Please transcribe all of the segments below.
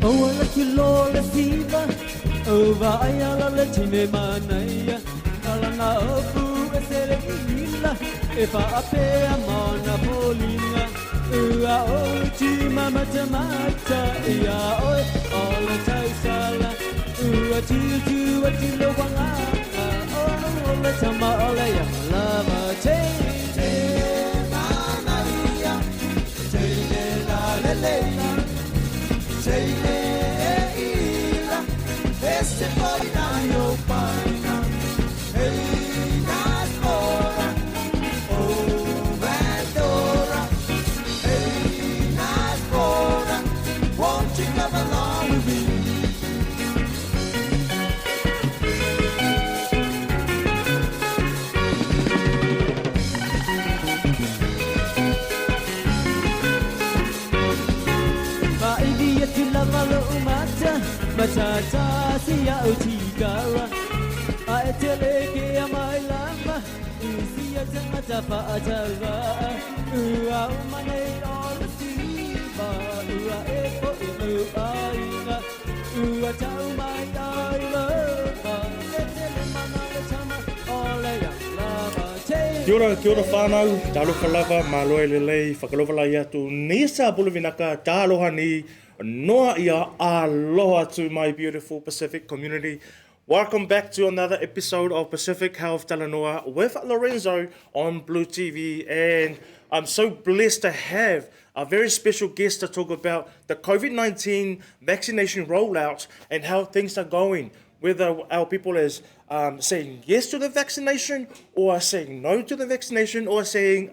Ua le siva, ua ai ala le tine manaia, ala na opu e sele ila, e whaapea mana polinga. Ua o ti mamata mata, ia oe o le tausala. Ua tu tu a ti lo wanga, o o le tama o le ia lava te. Te manaia, te le la le le la. Te le ila, ese foi na yo paina. Hey, Nasmora, oh Pandora. Hey, Nasmora, won't you come along with me? Ma ivi atu lava lo mata, matata si a o tikara. A e tele ke a mai lava, i si a tangata fa a tava. Ua o mane o le siva, ua e po i mu ainga. Ua tau mai ai lava, e tele mana le tama o le ia lava te. Kia ora, kia ora whānau, talofa lava, malo e lelei, whakalofa lai atu, nisa puluvinaka, taloha ni, noa ia, aloha to my beautiful Pacific community. Welcome back to another episode of Pacific Health Talanoa with Lorenzo on Blue TV. And I'm so blessed to have a very special guest to talk about the COVID-19 vaccination rollout and how things are going. Whether our people is saying yes to the vaccination or saying no to the vaccination or saying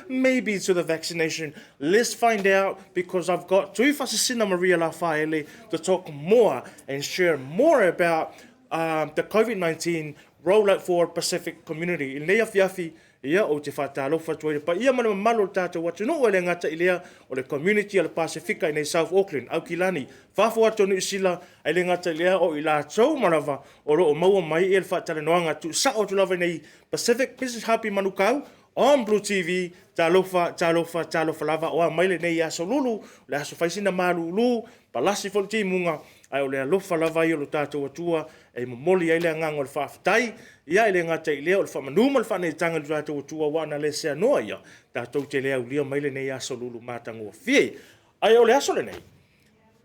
maybe to the vaccination. Let's find out, because I've got Tuifaasisina Maria Lafaele to talk more and share more about the COVID-19 rollout for Pacific community. I lenei afiafi, ia, ou te faatalofa atu ai le paia ma le mamalu o le tatou atunuu e le gata i lea o le community a le Pasefika i nei South Auckland, Aukilani, fafo atu o Niu Sila, ae le gata i lea o i latou ma lava o lo o maua mai ia le faatalanoaga tuusao atu lava i nei Pacific Business Hub i Manukau on Blue TV. Talofa, talofa, talofa lava, o a mai lenei aso lulu, o le aso fai sina malūlū, palasi foi le timuga, ae o le alofa lava ia o lo tatou Atua e momoli ai le agaga o le faafetai, ia e le gata i lea o le faamanu ma le faaneetaga i lo tatou Atua ua ana le seanoa ia, tatou te le aulia mai lenei aso lulu matagofie. Ae o le aso lenei,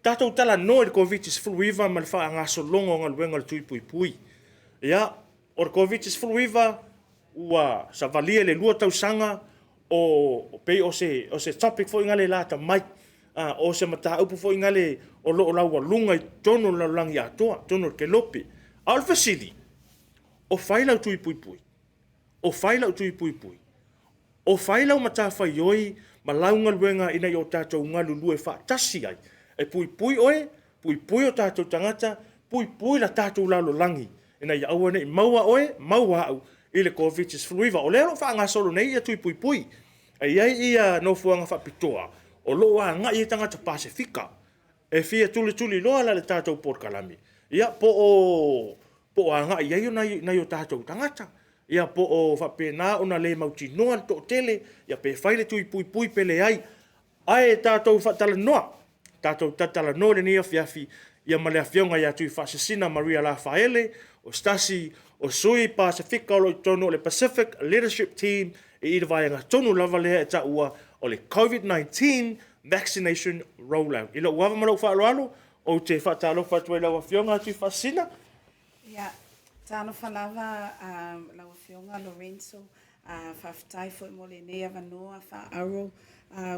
tatou talanoa i le Koviti-19 ma le faagasologa o galuega o le tui puipui. Ia, o le Koviti-19 ua savalia i le 2 tausaga o pei o se topic foi ngale lata mai, o se mataupu foi ngale o loo laualuga i totonu o le lalolagi atoa, totonu o le kelope. A o le fesili, o fai lau tui puipui, o fai lau tui puipui, o fai lau matafaioi ma lau galuega ina ia o tatou galulue faatasi ai, e puipui oe, puipui o tatou tagata, puipui la tatou lalolagi, ina ia aua nei maua oe, maua au i le Covid-19. O lea o lo o faagasolo nei ia tui puipui. E i ai ia nofoaga faapitoa o lo o agai ai tagata Pasefika e fia tulituli loa la le tatou polokalame. Ia, po o agai ai o nai o tatou tagata. Ia, po o faapena ona le mautinoa le toatele, ia pe fai le tui puipui pe leai. Ae tatou faatalanoa, tatou tatalanoa lenei afiafi, ia ma le afioga ia Tuifaasisina Maria Lafaele, o se tasi o sui Pasefika o lo o i totonu o le Pacific Leadership Team i le vaega tonu lava lea e taua o le COVID-19 Vaccination Rollout. I lou ava ma lou faaaloalo, ou te faatalofa atu ai lau afioga Tuifaasisina. Ia, talofa lava lau afioga Lorenzo, faafetai foi mo lenei avanoa faaaro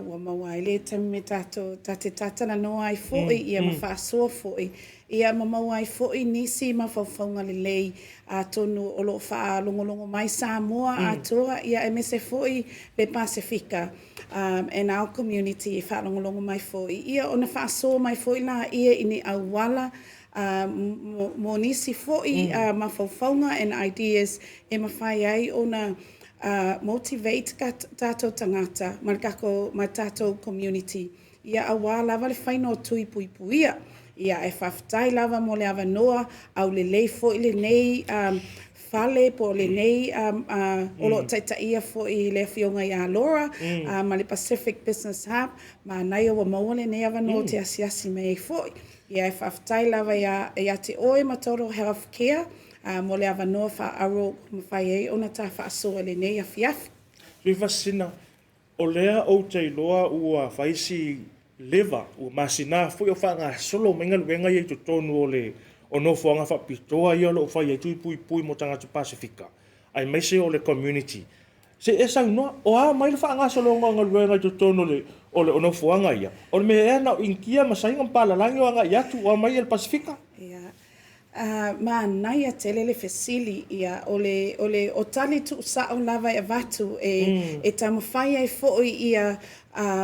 ua maua ai le taimi me tatou ta te tatalanoa ai foi ia ma faasoa foi ia ma maua ai foi nisi mafaufauga lelei atonu o lo o faalogologo mai Samoa atoa ia aemaise foi le Pasefika and our community e faalogologo mai foi ia ona faasoa mai foi laia i ni auala mo nisi foi mafaufauga and ideas e mafai ai ona motivate tatou tagata ma le tatou ma tatou community ia aua lava le faiga o tui puipuia. Ia e faafetai lava mo le avanoa aulelei foi lenei fale po o lenei o lo o taitaia foi i le Afioga ia Laura ma le Pacific Business Hub. Manaia ua maua lenei avanoa ou te asiasi mai ai foi. Ia e faafetai lava ia te oe ma Total Health Care mo le avanoa faaauro ua mafai ai ona ta faasoa i lenei afiafi. Tuivasina, O lea ou te iloa ua fai si leva, ua masina foi o faagasolo mai galuega ia i totonu o le o nofoaga faapitoa ia o lo o fai ai tui puipui mo tagata Pasefika, aemaise o le community. Se i e saunoa, o a mai le faagasologa o galuega i totonu o le o le o nofoaga ia? O le mea ea na o Initia ma Saina ma Palalagi o agai atu, o a mai le Pasefika? Ia. Manaia tele le fesili, ia, o le, o le, o tali tuusao lava e avatu e, e taumafai ai foi ia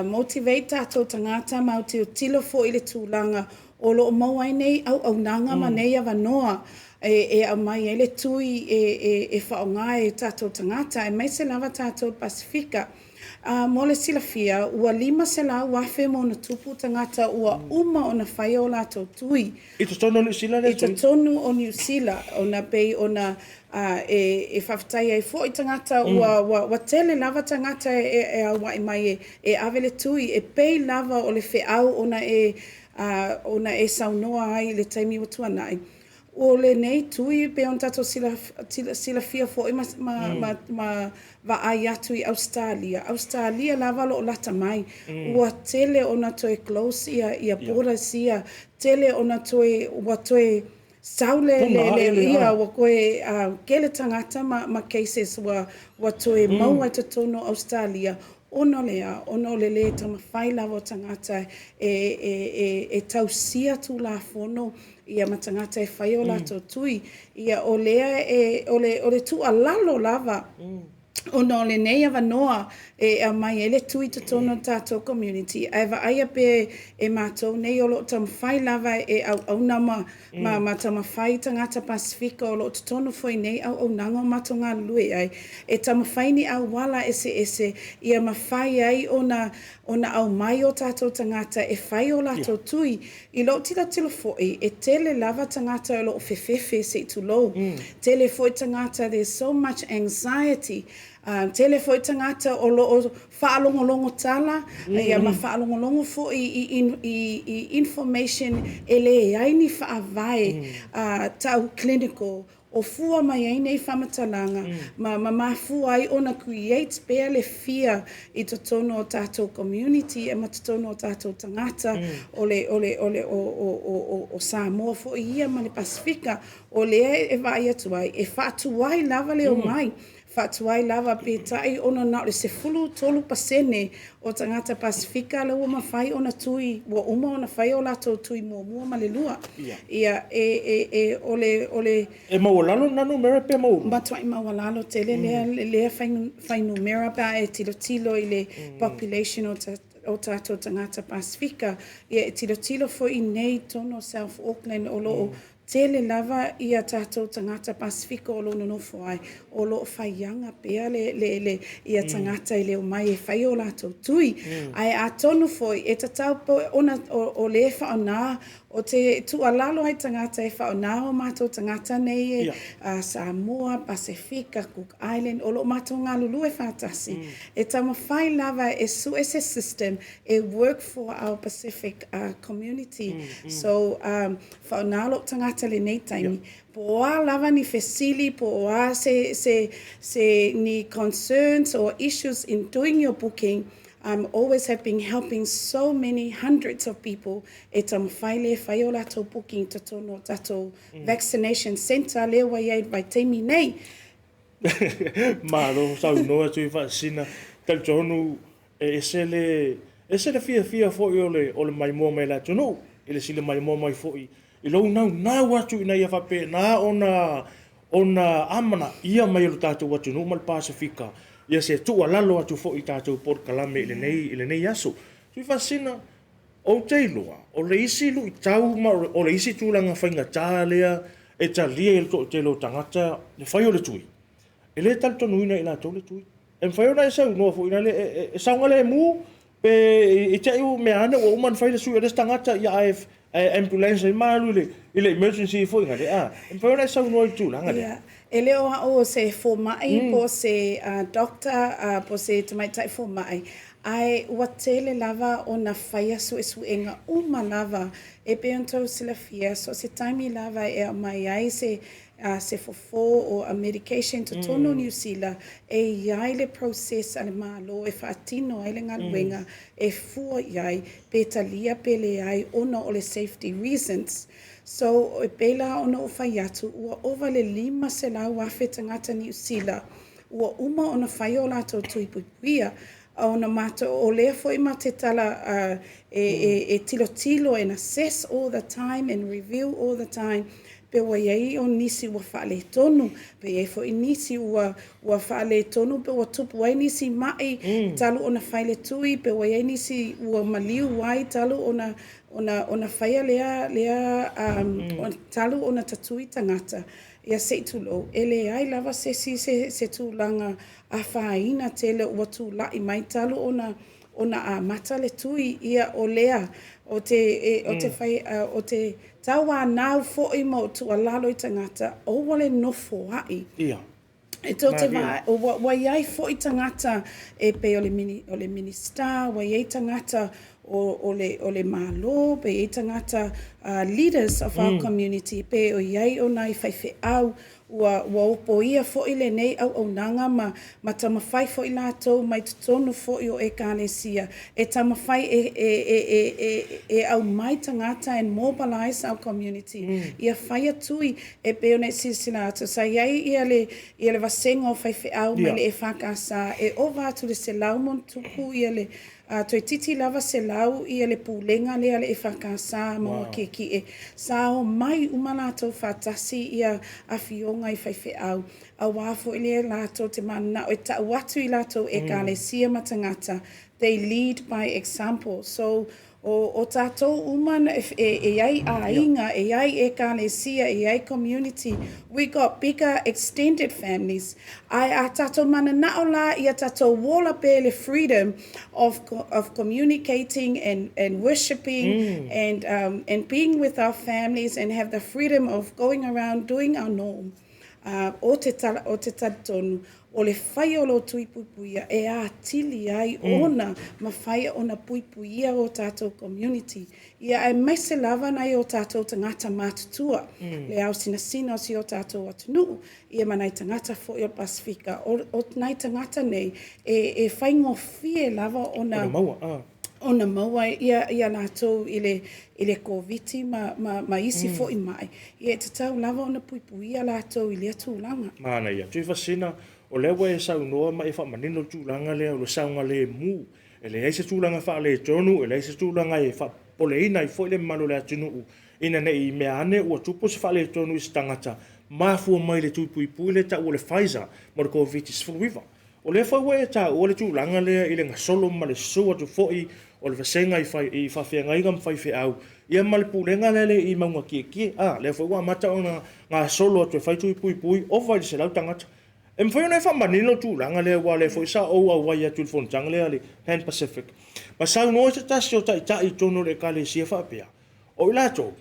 motivate tatou tagata ma tilotilo foi i le tulaga o lo o maua ai nei auaunaga ma nei avanoa e, e aumai ai le tui e, e, e faaaoga e tatou tagata, aemaise lava tatou Pasefika. Mo le silafia, ua 500,000 ma ona tupu tagata ua uma ona fai o latou tui. I totonu o Niu Sila lea tui? I totonu o Niu Sila, ona pei ona e faafetai ai foi tagata ua tele lava tagata e auai mai e ave le tui, e pei lava o le feau ona e saunoa ai i le taimi ua tuanai. O lenei tui pei ona tatou silafia foi ma vaai atu i Ausetalia, Ausetalia lava o lo o lata mai, ua tele ona toe close ia borders ia, tele ona toe, ua toe sau le, ia, ua toe tele tagata ma cases ua toe maua i totonu o Ausetalia, ona o le a? Ona o le lē taumafai lava o tagata e tausia Tulafono ia ma tagata e fai o latou tui. Ia o lea e, o le, o le tuualalo lava ona o lenei avanoa e aumai ai le tui i totonu o le tatou community, ae vaaia pea e matou nei o lo o taumafai lava e auauna ma, ma, ma taumafai tagata Pasefika o lo o totonu foi i nei auaunaga o matou galulue ai, e taumafai ni auala eseese ia mafai ai ona, ona aumai o tatou tagata e fai o latou tui. I lou tilotilo foi, e tele lava tagata o lo o fefefe se i tulou. Tele foi tagata, there's so much anxiety. Tele foi tagata o lo o faalogologo tala, ia ma faalogologo foi i information e leai ni faavae tau clinical o fua mai ai nei faamatalaga ma ma mafua ai ona create pea le fear i totonu o tatou community ma totonu o tatou tagata o le o le o le o o o o Samoa foi ia ma le Pasefika. O lea e vaai atu ai, e faatuai lava le omai Faatuai lava peitai ona na o le 13% o tagata Pasefika la ua mafai ona tui, ua uma ona fai o latou tui muamua ma le lua. Ia, e, e, e, o le, o le. E maualalo lena numera pe maualuga? Matuai maualalo tele lea, lea fuainumera pe a e tilotilo i le population o o tatou tagata Pasefika. Ia, e tilotilo foi i nei i totonu o South Auckland o lo o Tele lava ia tatou tagata Pasefika o lo o nonofo ai, o lo o faiaga pea le, le, le, ia tagata i le omai e fai o latou tui. Ae atonu foi e tatau pea ona o, o le faaaoga, ou te tuualalo ai i tagata e faaaoga o matou tagata nei e Samoa, Pasefika, Cook Island, o lo o matou galulue faatasi, e taumafai lava e sue se system e work for our Pacific community. So, Whaonā lou tagata lenei taimi. Po o a lava ni fesili, po o a se, se, se, ni concerns or issues in doing your booking, I'm always have been helping so many hundreds of people e taumafai le whai o latou booking i totonu o tatou vaccination centre lea ua i ai i le vaitaimi nei. Malo saunoa Tuifaasisina, talitonu E ese le, ese le fiafia foi o le, o le maimoa mai le atunuu, i le sili maimoa mai foi i lou naunau atu ina ia faapena ona, ona amanaia mai e lo tatou atunuu ma le Pasefika ia se tuualalo atu foi i tatou polokalame i lenei, i lenei aso. Tuifaasisina, ou te iloa, o le isi luitau ma o le isi tulaga faigata lea e talia e le toatele o tagata le fai o le tui, E le talitonuina e i latou le tui. E mafai ona e saunoa foi lale, e saogalemu pe i te i ua mea ane ua uma ona fai le sui o le isi tagata, ia ae Ae ambulance ai ma alu i le i le emergency foi nga le a. E mafai ona e saunoa i le tulaga lea? Ia, e le o a'u o se fomai po o se doctor po o se tamaitai fomai, ae ua tele lava ona faia suesuega uma lava e pei ona tou silafia, so o se taimi lava e aumai ai se se fofo o a medication i totonu o Niu Sila, e i ai le process a le Malo e faatino ai le galuega e fua i ai pe talia pe leai ona o le safety reasons. So, e pei la ona ou fai atu, ua ova le 500,000 tagata Niu Sila ua uma ona fai o latou tui puipuia. Ona matou, o lea foi ma te tala e tilotilo and assess all the time and review all the time pe ua i ai o nisi ua faaletonu, pe i ai foi nisi ua ua faaletonu pe ua tupu ai nisi ma'i talu ona fai le tui, pe ua i ai nisi ua maliu ai talu ona ona ona faia lea lea talu ona tatui tagata. Ia se i tulou, e leai lava se isi se tulaga afaina tele ua tula'i mai talu ona ona amata le tui. Ia o lea ou te ou te fai ou te tauanau foi ma ou tuualalo i tagata, aua le nofoa'i. Ia. E tou te vaai, ua i ai foi tagata e pei o le, o le Minisita, ua i ai tagata o le, o le Malo, pe i ai tagata leaders of our community, pe o i ai o nai faifeau ua, ua opoia foi lenei auaunaga ma, ma taumafai foi latou mai totonu foi o Ekalesia e taumafai e, e, e, e, e, e aumai tagata and mobilize our community ia faia tui E pei ona e silasila atu, sa i ai ia le, ia le vasega o faifeau mai le EFKS e ova atu le 100 ma ona tupu ia le, a, toeitiiti lava 100 ia le pulega lea a le EFKS Maunga Kiekie. Sa omai uma latou faatasi ia afioga i faifeau, auā foi lea latou te mananao e tau atu i latou Ekalesia ma tagata, they lead by example. So, O, o tātou uma e, e i ai aiga, e i ai ekalesia, e i ai community. We got bigger extended families. Ae a tātou mananao la ia tātou ola pea le freedom of communicating and worshipping and being with our families and have the freedom of going around doing our norm. O te tala, o te talitonu, o le whai o lo tui puipuia e atili ai ona mafai ona puipuia o tātou community. Ia aemaise lava nai o tātou tagata matutua, le aosinasina o si o tātou atunuu, ia ma nai tagata foi o le Pasifika. O, o nai tagata nei e, e faigofie lava ona, Ona maua, ah. ona maua ia, ia latou i le, i le Koviti ma, ma, ma isi foi mai. Ia e tatau lava ona puipuia latou i lea tulaga. Manaia. Tuivasina, o lea ua e saunoa ma e faamanino le tulaga lea o le saogalemu. E leai se tulaga faaletonu, e leai se tulaga e faapopoleina ai foi le mamalu o le atunuu ina ne i mea ane ua tupu se faaletonu i se tagata mafua mai le tui puipui lea e taua o le Pfizer mo le Koviti-19. O lea foi ua e taua le tulaga lea i le gasolo ma le susu atu foi o le vasega i fai, i faafeagaiga ma faifeau, ia ma le pulega lea le i Mauga Kiekie. A, lea foi ua amata ona gasolo atu e fai tui puipui, ova i le 100 tagata. E mafai ona e faamanino le tulaga lea aua o lea foi sa ou auai atu i le fonotaga lea a le Pan Pacific ma saunoa se tasi o taitai i totonu o le Ekalesia faapea, o i latou,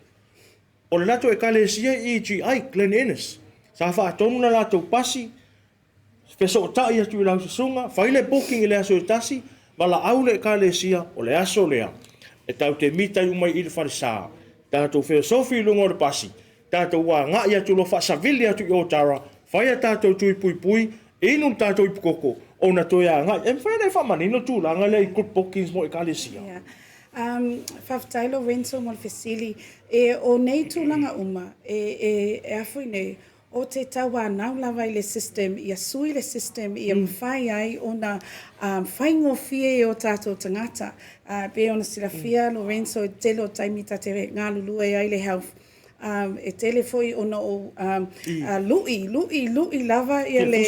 o le latou Ekalesia i EGI, Glen Innes, sa faatonu le latou pasi, Fesootai atu i lau susuga, fai le booking i le aso e tasi, valaau le Ekalesia, o le aso lea, e tatou te mita ai uma i le falesa, tatou feosofi i luga o le pasi, tatou agai atu loa faasavili atu i Otara, fai a tatou tui puipui, inu le tatou ipu koko, ona toe agai. E mafai ona e faamanino le tulaga lea i group bookings mo Ekalesia? Yeah. Faafetai Lorenzo mo le fesili. E, o nei tulaga uma, e, e, e a foi nei, O te tauanau lava i le system, ia sui le system ia mafai ai ona faigofie i o tātou tagata. E pei ona silafia Lorenzo i le tele o taimi ta te galulue ai le health. E tele foi ona o lu'i, lu'i, lu'i lava ia le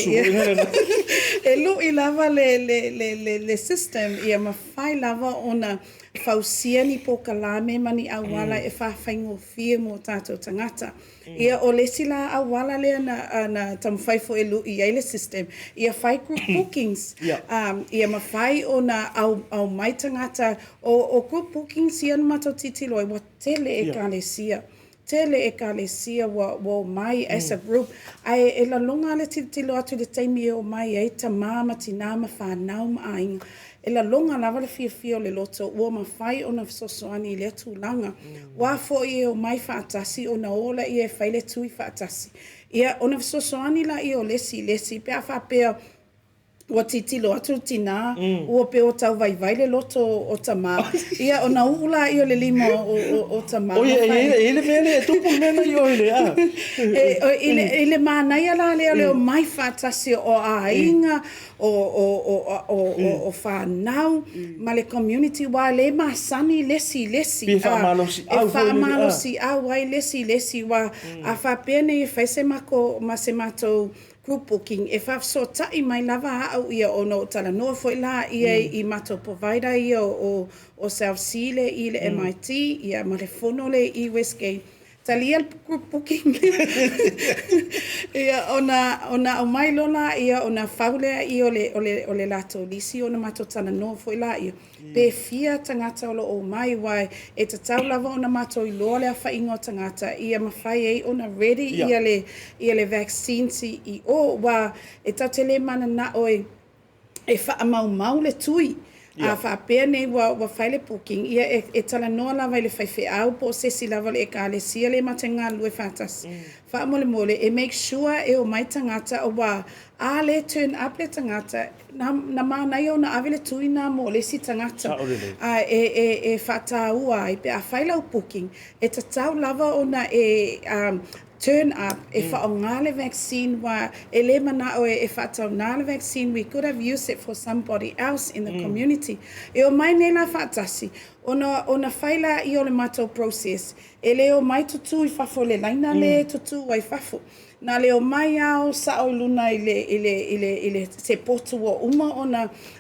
e lu'i lava le le le le le system ia mafai lava ona fausia ni polokalame ma ni auala e faafaigofie mo tatou tagata. Ia o le isi la auala lea na na taumafai foi e lu'i ai le system, ia fai group bookings. Ia mafai ona aumai tagata o group bookings ia na matou tilotilo ai ua tele ekalesia, tele ekalesia ua omai as a group, ae e lagona lava le tilotilo atu i le taimi e omai ai tama ma tina ma fanau ma aiga, e lagona lava le fiafia o le loto ua mafai ona fesoasoani i lea tulaga. O a foi e omai faatasi ona o lea e fai le tui faatasi, ia ona fesoasoani lea o le isi i le isi pe a faapea ua tilotilo atu le tina ua pei ua tau vaivai le loto o tama, ia ona uu lea o le lima o tama. Oi, e i ai le mea lea e tupu le mea lena i o i le a? I le manaia la lea o le omai faatasi o aiga, o fanau ma le community aua e le masani le isi i le isi. Pe faamalosiau E faamalosiau ai le isi i le isi aua a faapea nei e fai se matou group booking, e faafesootai mai lava au ia ona ou talanoa foi lea i matou provider ia o South Sea i le MIT ia ma le fono lea i Westgate, talia le group booking lea. Ia ona aumai loa lea ona fau lea o le latou lisi ona matou talanoa foi lea pe fia tagata o lo o omai aua e tatau lava ona matou iloa le aofaiga o tagata ia mafai ai ona ready ia le vaccines i o aua e tatou te le mananao e faamaumau le tui. A faapea nei ua fai le booking, ia e talanoa lava i le faifeau po o se isi lava o le ekalesia lea matou te galulue faatasi. Faamolemole e make sure e omai tagata aua a le turn up le tagata, na manaia ona ave le tui lena mo le isi tagata. A e faataua ai pe a fai lau booking, e tatau lava ona e turn up e faaaoga le vaccine aua e le manao e faatauga le vaccine. We could have used it for somebody else in the community. E omai nei la faatasi, ona fai lea o le matou process, e le omai tutu i fafo i le laina lea e tutu ai fafo. Na le omai lava o sao i luna i le se potu ua uma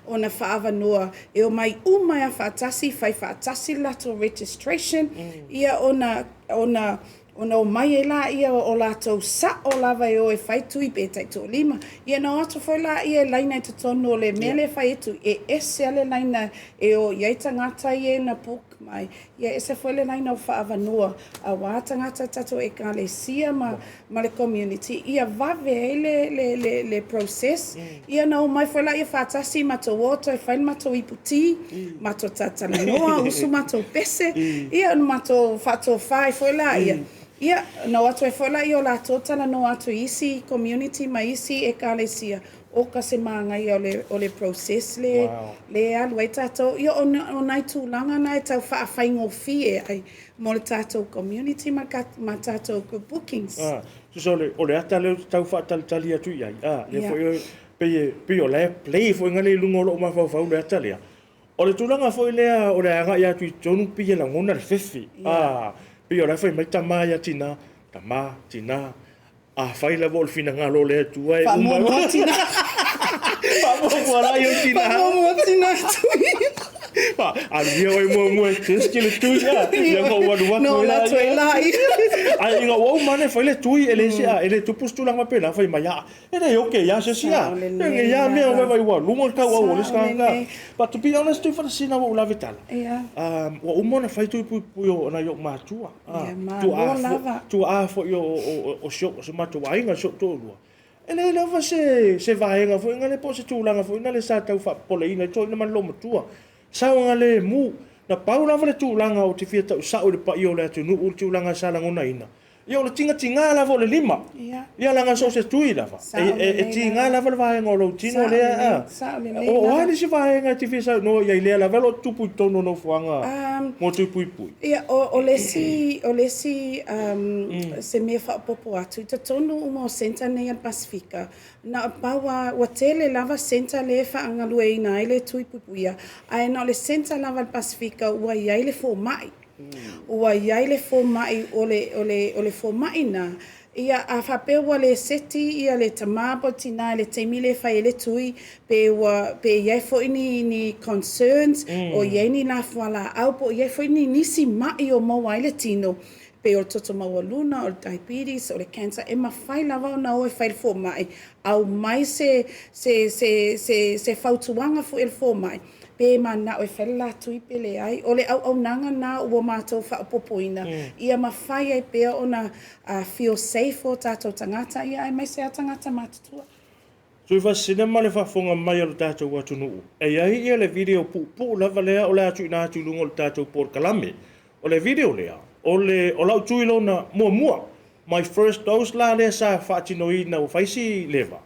ona faaavanoa e omai uma lava faatasi, fai faatasi le latou registration, ia ona omai ai lea o latou sao lava e o e fai tui pe taitoalima. Ia ona o atu foi lea e laina i totonu o le mea lea e fai ai tui, e ese lava le laina e o i ai tagata ia na book mai, ia ese foi le laina o faaavanoa aua tagata o tatou ekalesia ma le community ia vave ai le process. Ia ona omai foi lea faatasi matou o toe fai le matou iputi, matou talatalanoa, usu matou pese, ia ona matou faatofa ai foi lea. Ia, ona o atu ai foi lea o latou talanoa atu i isi community ma isi ekalesia o ka se magaia o le process le le alu ai tatou. Ia o nai tulaga na e tau faafaigofie ai mo le tatou community ma tatou group bookings. Tusa o le ata lea ou te tau faatalitali atu i ai, lea foi pei o la e play foi ngale i luga o lou mafaufau le ata lea. O le tulaga foi lea o le agai atu i totonu pei e lagona le fefe. Pei o la e fai mai tama ia tina, tama, tina, afai lava o le finagalo o le Atua e uma. Faamuamua tina. Faamuamua la i o tina. Faamuamua tina tui. Alu ia oe muamua e test le tui a. Ia ma ua alu atu No la tui la. Ai ina ua uma ane fai le tui e le se a e le tupu se tulaga faapena fai mai a. E le oke ia se isi a. E ia mea ua vai ua luga le tauau o le isi tagata. But to be honest, Tuifalasina ua ou lave tala. Ua uma ona fai tui puipui o nai ou matua. Tuaa foi o si o matou aiga, si ou toalua. E leai lava se vaega foi lea po o se tulaga foi lea sa tau faapopoleina ai toeaiina ma le loomatua. Saogalemu. Na pau lava le tulaga ou te fia tau sao i le paia o le atunuu i le tulaga sa lagonaina, ia o le tigatiga lava o le lima. Ia leaga so o se tui lava, e tiga lava le vaega o lou tino lea. O a nisi vaega e te fia saunoa i ai lea lava o lo o tupu i totonu o nofoaga mo tui puipui? Ia, o le isi, o le isi se mea faaopoopo atu, i totonu uma o centre nei a le Pasefika, na o pau lava, ua tele lava centre lea e faagalueaiina ai le tui puipuia, ae na o le centre lava a le Pasefika ua i ai le fomai. Ua i ai le fomai o le, o le, o le fomai na, ia a faapea ua le seti ia le tamā po o le tinā i le taimi lea e fai ai le tui, pe ua, pe i ai foi ni, ni concerns, o i ai ni lafualaau po o i ai foi ni nisi ma'i o maua ai le tino, pei o le toto maualuna, o le diabetes, o le cancer, e mafai lava ona o e fai i le fomai, aumai se, se, se, se, se fautuaga foi a le fomai, pe mananao e fai le la tui pe leai. O le auaunaga lena ua matou faaopoopoina, ia mafai ai pea ona feel safe o tatou tagata, ia aemaise lava tagata matutua. Tuifaasisina ma le faafofoga mai a lo tatou atunuu, e i ai ia le video puupuu lava lea o le a tuuina atu i luga o le tatou polokalame. O le video lea, o le, o lau tui lona muamua, my first dose la lea sa faatinoina ua fai si leva,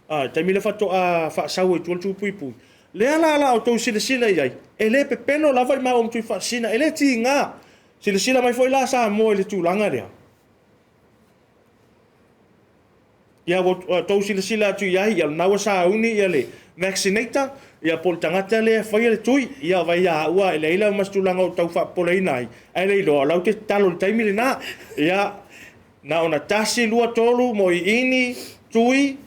a, taimi lea faatoa faasau ai tua le tūpuipui. Lea la la outou silasila i ai, e le pepelo lava i maua ma Tuifaasisina, e le tiga. Silasila mai foi la Samoa i le tulaga lea. Ia ua outou silasila atu i ai, ia lena ua sauni ia le vaccinator, ia po o le tagata lea e faia le tui. Ia vai ia au e leai lava ma se tulaga o tau faapopoleina ai, ae le iloa o la ou te tatalo i le taimi lena. Ia, na ona tasi, lua, tolu, moiini, tui,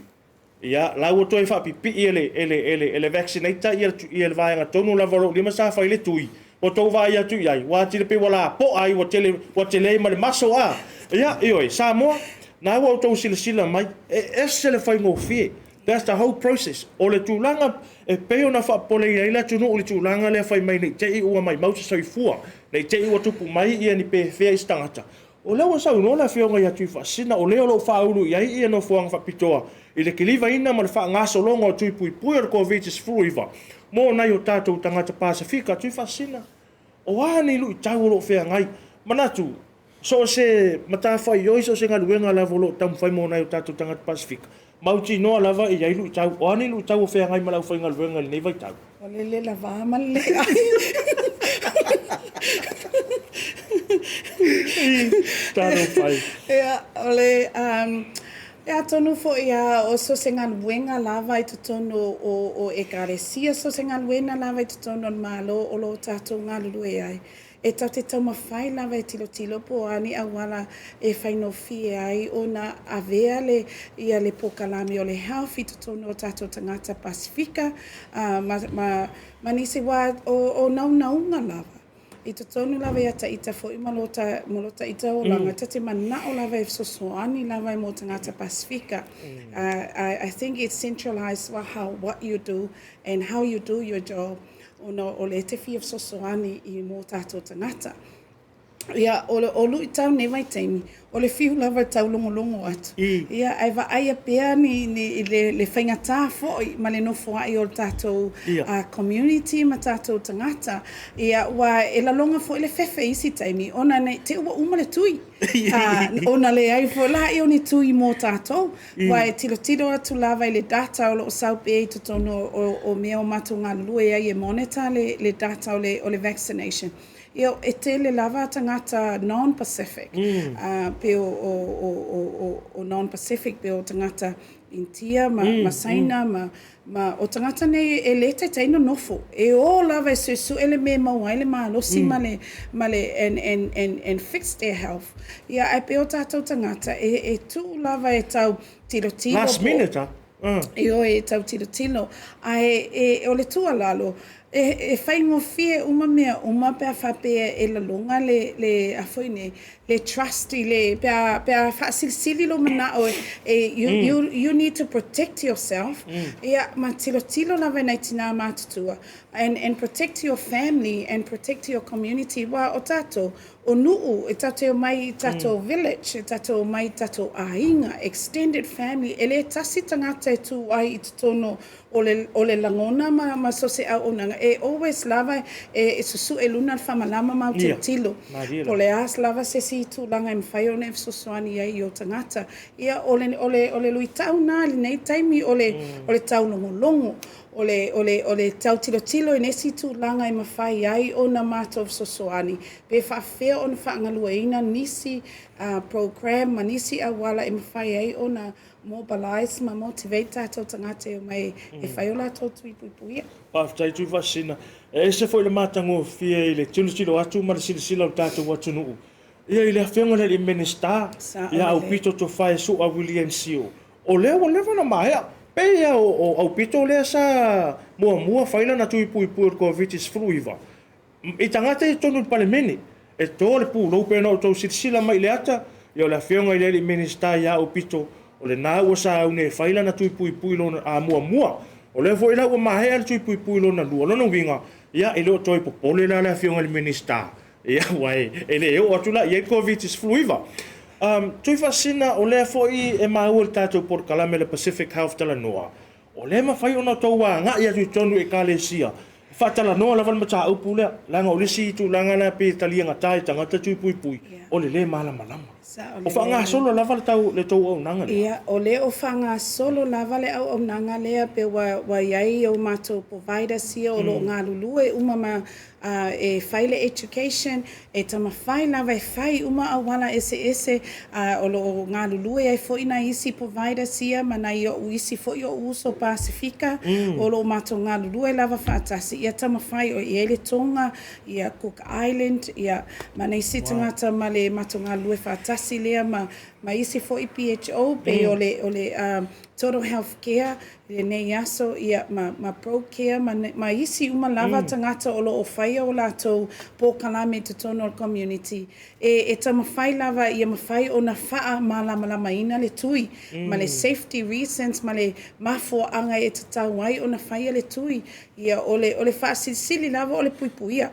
ia, la ua toe faapipii e le, e le, e le, e le vaccinator ia, ia le vaega tonu lava o lou lima sa fai le tui. Ua tou vaai atu i ai, ua atili pei ua lapoa ai, ua tele, ua tele ai ma le maso a. Ia, ioe, Samoa, na ua outou silasila mai, e ese le faigofie. That's the whole process. O le tulaga e pei ona faapopoleina ai le atunuu i le tulaga lea fai mai ne i te i ua maimau se soifua, ne i te i ua tupu mai ia ni pefea i se tagata. O lea ua saunoa le Afioga ia Tuifaasisina, o lea o lo o faaulu i ai ia nofoaga faapitoa i le kilivaina ma le faagasologa o tui puipui o le Koviti-19 mo nai o tatou tagata Pasefika. Tuifaasisina, o a ni luitau o lo o feagai? Manatu, so o se matafaioi, so o se galuega lava o lo o taumafai mo nai o tatou tagata Pasefika, mautinoa lava e i ai luitau. O a ni luitau o feagai ma le aufaigaluega i lenei vaitau? O le le lava ma le le ai. Talofa e. Ia, o le, um, e atonu foi a o so se galuega lava i totonu o, o ekalesia, so se galuega lava i totonu o le Malo o lo o tatou galulue ai. E tatou te taumafai lava e tilotilo po o a ni auala e faigofie ai ona avea le, ia le polokalame o le health i totonu o tatou tagata Pasefika ma, ma, ma nisi wā o, o naunauga lava. I totonu lava ia ita foi ma lo ta, ma lo ta ita olaga, ta te mana'o lava e fesoasoani lava i mo tagata Pasefika. I think it's centralized how, what you do and how you do your job ona o le te fia fesoasoani i mo tatou tagata. Ia, o, o luitau nei vaitaimi, o le fiu lava e taulogologo atu. Ia, ae vaaia pea ni, ni, le, le faigata foi ma le nofoai o le tatou community ma tatou tagata. Ia, ua e laloga foi le fefe i isi taimi, ona nei te ua uma le tui. Ona leai foi laia o ni tui mo tatou. Ua e tilotilo atu lava i le data o lo o sau pea i totonu o, o mea o matou galulue ai e monitor le, le data o le, o le vaccination. Ia, e tele lava tagata non-Pacific, pe o, o, o, o, o, o non-Pacific, pe o tagata Initia ma, ma Saina, ma, ma o tagata nei e le taitai nonofo. E o lava e suesue le mea e maua ai le malosi ma le, ma le, and, and, and, and fix their health. Ia, ae pei o tatou tagata, e, e tuu lava e tau tilotilo Last minute, ah. Ioe, e tau tilotilo. Ae e, o le tuualalo, e, e faigofie uma mea uma pe a faapea e laloga le, le a foi nei, le trust i le, pe a, pe a faasilisili lou manao e, e you, you, you need to protect yourself, ia, ma tilotilo lava i nai tinā matutua, and, and protect your family and protect your community, aua o tatou, o nuu, e tatou te omai i tatou village, e tatou omai i tatou aiga, extended family, e le tasi tagata e tū ai i totonu o le, o le lagona ma, ma so se auaunaga, e always lava e, e susue luna le faamalama ma au tilotilo. Po o le a lava se isi tulaga e mafai ona e fesoasoani ai i o tagata. Ia, o le, o le, o le luitau na i lenei taimi o le, o le taulogologo. O le, o le, o le tau tilotilo i nisi tulaga e mafai ai ona matou fesoasoani, pe faapefea ona faagalueaiina nisi program ma nisi auala e mafai ai ona mobilize ma motivate tatou tagata e omai e fai o latou tui puipuia. Faafetai Tuifaasisina. E ese foi le matagofie i le tilotilo atu ma le silasila o le tatou atunuu ia i le afioga i le alii Minisita ia Aupito Tofae Su'a William Sio. O lea ua leva ona maea. Pei lava o Aupito lea sa muamua fai lana tui puipui o le Koviti-19 i tagata ia i totonu o le Palemene. E to le pulou pei ona outou silasila mai i le ata, ia o le afioga i le alii Minisita ia Aupito, o lena ua sauni e fai lana tui puipui lona muamua. O lea foi la ua maea le tui puipui lona lua. O lona uiga, ia e le o toe popole la le afioga i le Minisita, ia aua e le oo atu la i ai le Koviti-19. Tuifaasisina, o lea foi e maua i le tatou polokalame a le Pacific Health Talanoa, o lea e mafai ona outou agai atu i totonu i Ekalesia e faatalanoa lava le mataupu lea, leaga o le isi tulaga lea pei e taliagata i tagata tui puipui, o le lē malamalama. O faagasolo lava le tou auaunaga lea? Ia, o lea o faagasolo lava le auaunaga lea pe ua i ai o matou providers ia o lo o galulue uma ma e fai le education, e taumafai lava e fai uma auala eseese, o lo o galulue ai foi nai isi providers ia ma nai o'u isi foi o'u uso Pasefika, o lo o matou galulue lava faatasi ia taumafai o i ai le Tonga, ia Cook Island, ia ma nisi tagata ma le matou galulue faatasi lea ma isi foi PHO pei o le Total Health Care i lenei aso, ia, ma ProCare ma isi uma lava tagata o lo o faia o latou polokalame i totonu o le community, e taumafai lava ia mafai ona faamalamalamaina le tui ma le safety reasons ma le mafuaaga e tatau ai ona faia le tui. Ia, o le faasilisili lava o le puipuia.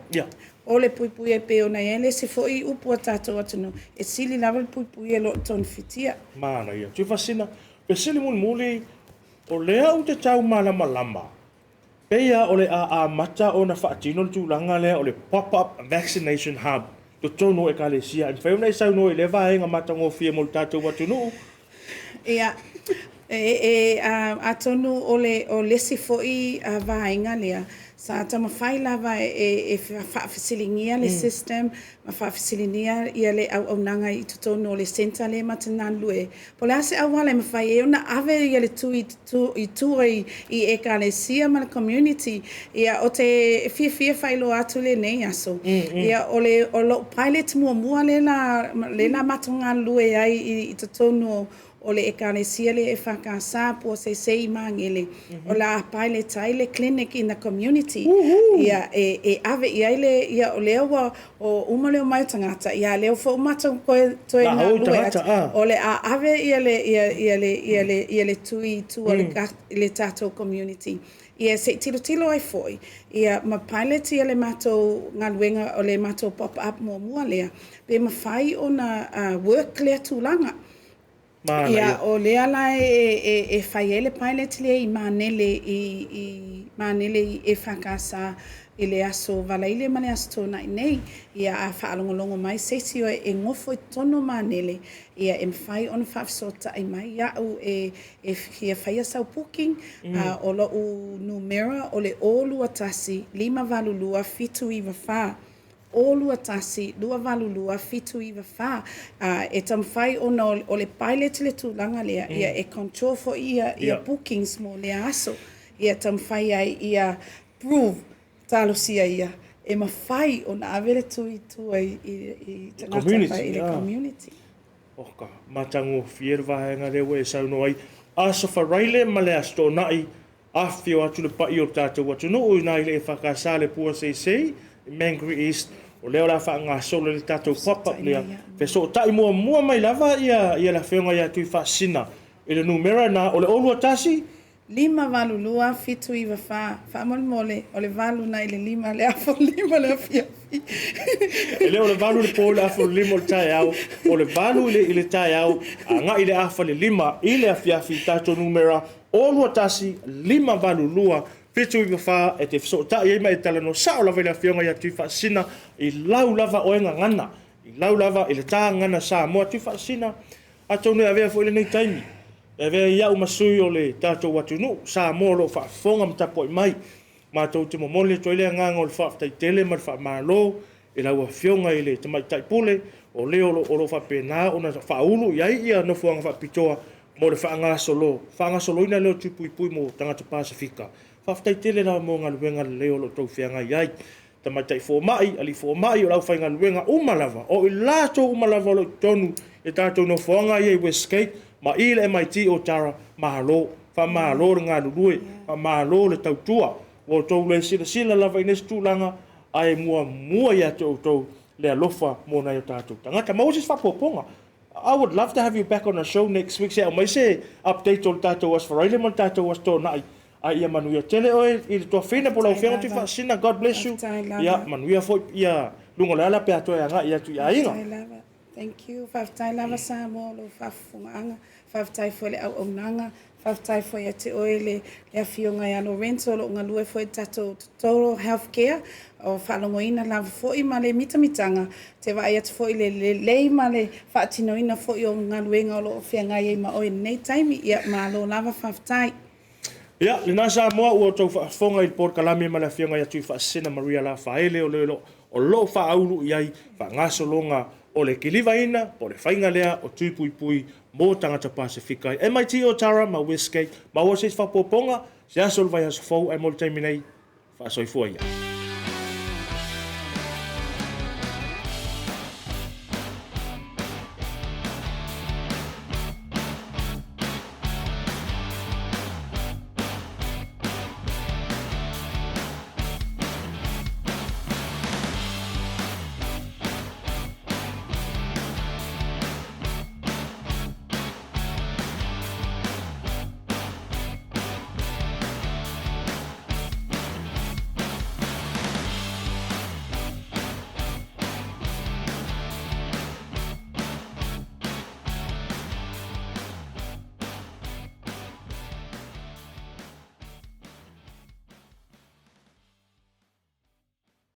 O le puipuia e pei ona i ai le isi foi upu a tatou atunuu, e sili lava le puipuia i lo le togafitia. Manaia. Tuifaasisina, fesili mulimuli, o lea ou te tau malamalama, pei lava o le a amata ona faatino le tulaga lea o le pop-up vaccination hub totonu o Ekalesia. E mafai ona e saunoa i lea vaega matagofie mo le tatou atunuu? Ia, atonu o le isi foi vaega lea, sa taumafai lava e faafesiligia le system ma faafesiligia le auaunaga i totonu o le centre lea ma te galulue ai. Po o le a se auala e mafai ai ona ave le tui i tua i Ekalesia ma le community. Ia, ou te fiafia e faailoa atu lenei aso. Ia, o lou pilot muamua lea o le a matou galulue ai i totonu o le Ekalesia lea EFKS po o Seisei i Magele, o le a pilot ai le clinic in the community. Ia, e ave i ai le, ia, o lea ua uma le omai o tagata, ia lea foi ua matou toe galulue atu, o le a ave ia le tui i tua i le tatou community. Ia se i tilotilo ai foi, ia ma pilot ia le matou galuega o le matou pop-up muamua lea, pe mafai ona work lea tulaga. Ia, o lea la e fai ai le pilot lea i Manele i Manele i EFKS i le aso Faraile ma le aso Toonai nei. Ia, a faalogologo mai se isi e nofo i totonu o Manele, ia e mafai ona faafesootai mai ia'u e fia faia sau booking. O lo'u numera o le 021 582 794. 021 282 794. E taumafai ona o le pilot le tulaga lea, ia e control foi ia bookings mo lea aso. Ia taumafai ai ia prove talosia ia e mafai ona ave le tui i tua i tagata i le community. O ka matagofie le vaega lea ua e saunoa ai. Aso Faraile ma le Aso Toonai, afifio atu le paia o le tatou atunuu i ina i le EFKS le Pua Seisei i Mangere East, o lea o le a faagasolo le tatou pop-up lea. Fesootai muamua mai lava ia le afioga ia Tuifaasisina i le numera na o le 021 582 794. Faamolemole, o le 8 nai le 5 le afa 5 le afiafi. E le o le 8 i le po i le 4:30 o le taeao, o le 8 i le taeao agai i le 4:30 i le afiafi, tatou numera 021 582 794 e te fesootai ai ma e talanoa sao lava i le afioga ia Tuifaasisina i lau lava oe gagana, i lau lava i le ta gagana Samoa. Tuifaasisina, atonu e avea foi lenei taimi E avea ai au ma sui o le tatou atunuu, Samoa o lo o faafofoga ma tapuai mai. Matou te momoli atu ai le agaga o le faafetai tele ma le faamalo i lau Afioga i le Tamaitai Pule, o le o lo o faapena ona faaulu i ai ia nofoaga faapitoa mo le faagasolo, faagasoloina lea o tui puipui mo tagata Pasefika. Faafetai tele lava mo galuega lelei o lo o outou feagai ai. Tamaitai fomai, alii fomai, o le aufaigaluega uma lava, o i latou uma lava o lo o i totonu i tatou nofoaga ia i Westgate ma i le MIT o Tara, malo, faamalo le galulue, faamalo le tautua. Ua outou le silasila lava i nisi tulaga, ae muamua ia te outou le alofa mo nai o tatou tagata. Maua se isi faaopoopoga? I would love to have you back on the show next week se i aumai se update o le tatou Aso Faraile ma le tatou Aso Toonai. A ia manuia tele oe i le toafina po o lau Afioga Tuifaasisina. God bless you. Ia manuia foi ia luga o le ala pe a toe agai atu i aiga. Faafetai lava. Thank you. Faafetai lava Samoa o lou faafofogaaga. Faafetai foi i le auaunaga. Faafetai foi ia te oe le le Afioga ia Lorenzo o lo o galue foi i le tatou Total Health Care. O faalogoina lava foi ma le mitamitaga, te vaai atu foi i le lelei ma le faatinoina foi o galuega o lo o feagai ai ma oe i lenei taimi. Ia malo lava faafetai. Ia, lena Samoa ua outou faafofoga i le polokalame ma le Afioga ia Tuifaasisina Maria Lafaele o le o lo o faaulu i ai faagasologa o le kilivaina po o le faiga lea o tui puipui mo tagata Pasefika i MIT Otara ma Westgate. Maua se isi faaopoopoga, se aso o le vaiaso fou ae mo le taimi nei, faasoifua ia.